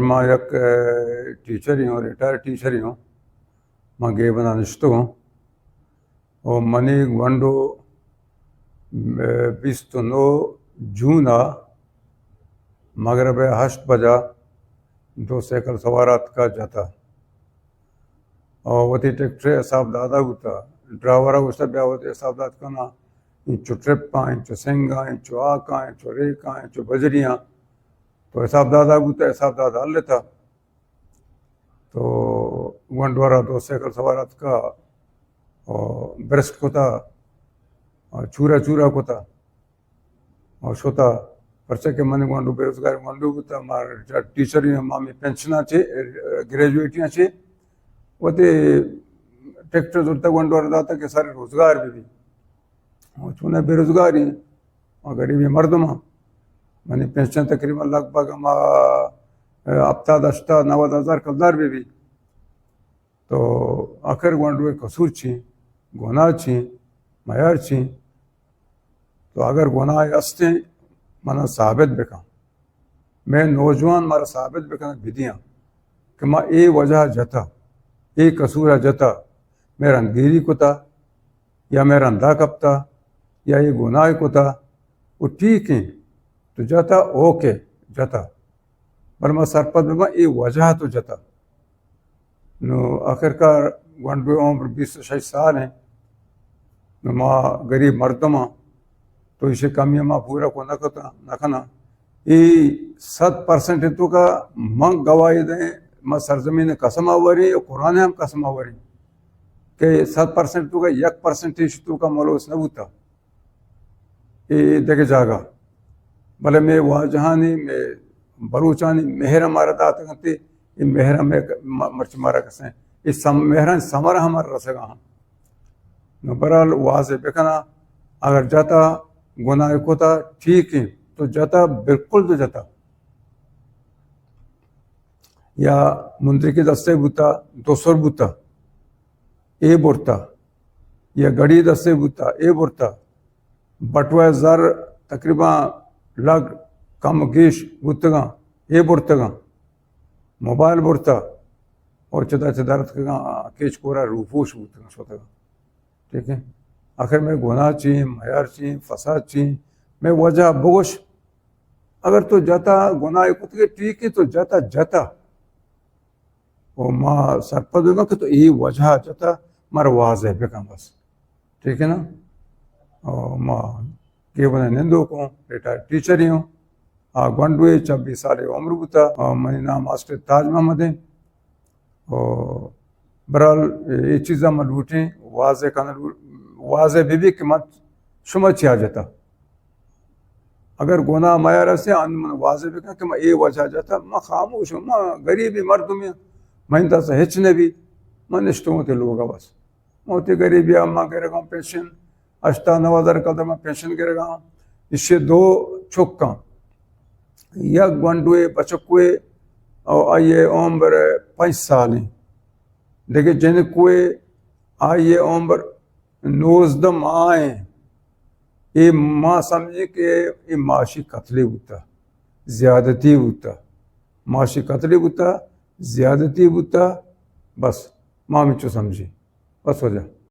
ما یک، اے، ٹیچر ہی ہوں، ریٹائر ٹیچر ہی ہوں۔ ما گیبنا نشتگ ہوں۔ او منی گونڈو، اے، بیست و نو جون ءَ مغرب ءَ ہشت بجا دو سائیکل سوار اتکا جتا۔ او وتی ٹریکٹر ءِ حساب دادا بوتا۔ ڈرائیور ءَ گوشتا، بیا وتی حساب دات کنا، انچو ٹرپاں، انچو سنگاں، انچو آکاں، انچو ریکاں، انچو بجریاں۔ تو حساب دادا بوتا، حساب دادا ہلتا۔ تو گونڈو ءَ را دو سائیکل سوار اتکا، او برسٹ کتا، او چورا چورا کتا، او شتا۔ پرچا کہ من گونڈو بے روزگار گونڈو بوتا، ما ٹیچر ہی، ما می پنشن چے، گریجویٹیاں چے، وتی ٹریکٹر زرتا گونڈو ءَ را داتا کہ سر روزگار بہ بی۔ او چونہ بے روزگار ہی، ما غریبیں مردم ہاں۔ منی پنشن تقریباً لگ بھگ ہما ہپتاد، ہشتاد، نود ہزار کلدار بہ بی۔ تو آخر گونڈو ءِ قصور چی، گناہ چی، میار چی؟ تو اگر گناہ ہستیں، منا ثابت بکن۔ میں نوجوان مارا ثابت بکن، بدیاں کہ ما اے وجہ جتا، اے قصور جتا، میں رندگیری کتا، یا میں رندا کپتا، یا اے گناہ کتا، وہ ٹھیک ہیں، تو جتا، اوکے، جتا۔ بل ما سرپد بباں، اے وجہ تو جتا۔ نو آخرکار گونڈو ءِ عمر بیست و شش سال ہیں۔ نو ما غریب مردم ہاں، تو ایشی کمی ما پورا کو نہ کتا، نہ کنا۔ اے صد پرسنٹ توکا من گواہی دیں، ما سرزمین قسم آوریں، قرآن ہم قسم آوریں کہ صد پرسنٹ توکا یک پرسنٹ ایشی توکا ملوث نہ بوتا۔ اے دگہ جاگہ۔ بلے مئے واجہانی، مئے بلوچانی مہر مارا داتگ انت، اے مہر مئے ک-، م-، مرچی مارا کسیں۔ اے سم-، مہرانی ثمر ہمارا رسگا ہم۔ نو بہرحال واضح بکنا، اگر جتا گناہ کتا، ٹھیک ہے، تو جتا، بالکل تو جتا۔ یا مندرکی دستے بوتا، دو سر بوتا، اے برتا، یا گڑی دستے بوتا، اے برتا، بٹوہ زر تقریباً لگ کم گیش بوتگاں، اے برتگاں، موبائل برتا، اور چدا چدا رتکگاں، کیچ کورا روپوش بوتگاں، شتگاں۔ ٹھیک ہے؟ آخر مئے گناہ چی، میار چی، فساد چی، مئے وجہ بگوش۔ اگر تو جتا گناہ کتگے، ٹھیک ہے، تو جتا، جتا۔ و ما سرپد بباں کہ تو اے وجہ جتا، مر واضح بکن بس۔ ٹھیک ہے نا؟ او ما گیبن نندوک ہوں، ریٹائر ٹیچر ہی ہوں۔ آ گونڈوے، چھبیس سال عمر بوتا۔ آ منی نام ماسٹر تاج محمد ہیں۔ او بہرحال اے چیزاں من لوٹیں واضح کن، واضح بہ بی کہ من شما چیا جتا۔ اگر گناہ میار ہستے، آن من واضح بکن کہ من اے وجہ جتا، من خاموش ہوں، من غریبی مردم ہوں، من دست ہچ نہ بی، من نشتوں تے لوگا بس۔ من تے غریبی ہم من گرگاں پنشن، ہشتاد نود ہزار کلدار من پنشن گرگاں۔ ایشی دو چکاں، یک گونڈوے بچکوے، او آئی عمر پنچ سال ہیں۔ دگہ جنکوے، آئی عمر نوزدہ ماہ ہیں۔ اے ما سمجھیں کہ اے معاشی قتلے بوتا، زیادتی بوتا، معاشی قتلے بوتا، زیادتی بوتا، بس ما ہمینچو سمجھیں۔ بس وجہ۔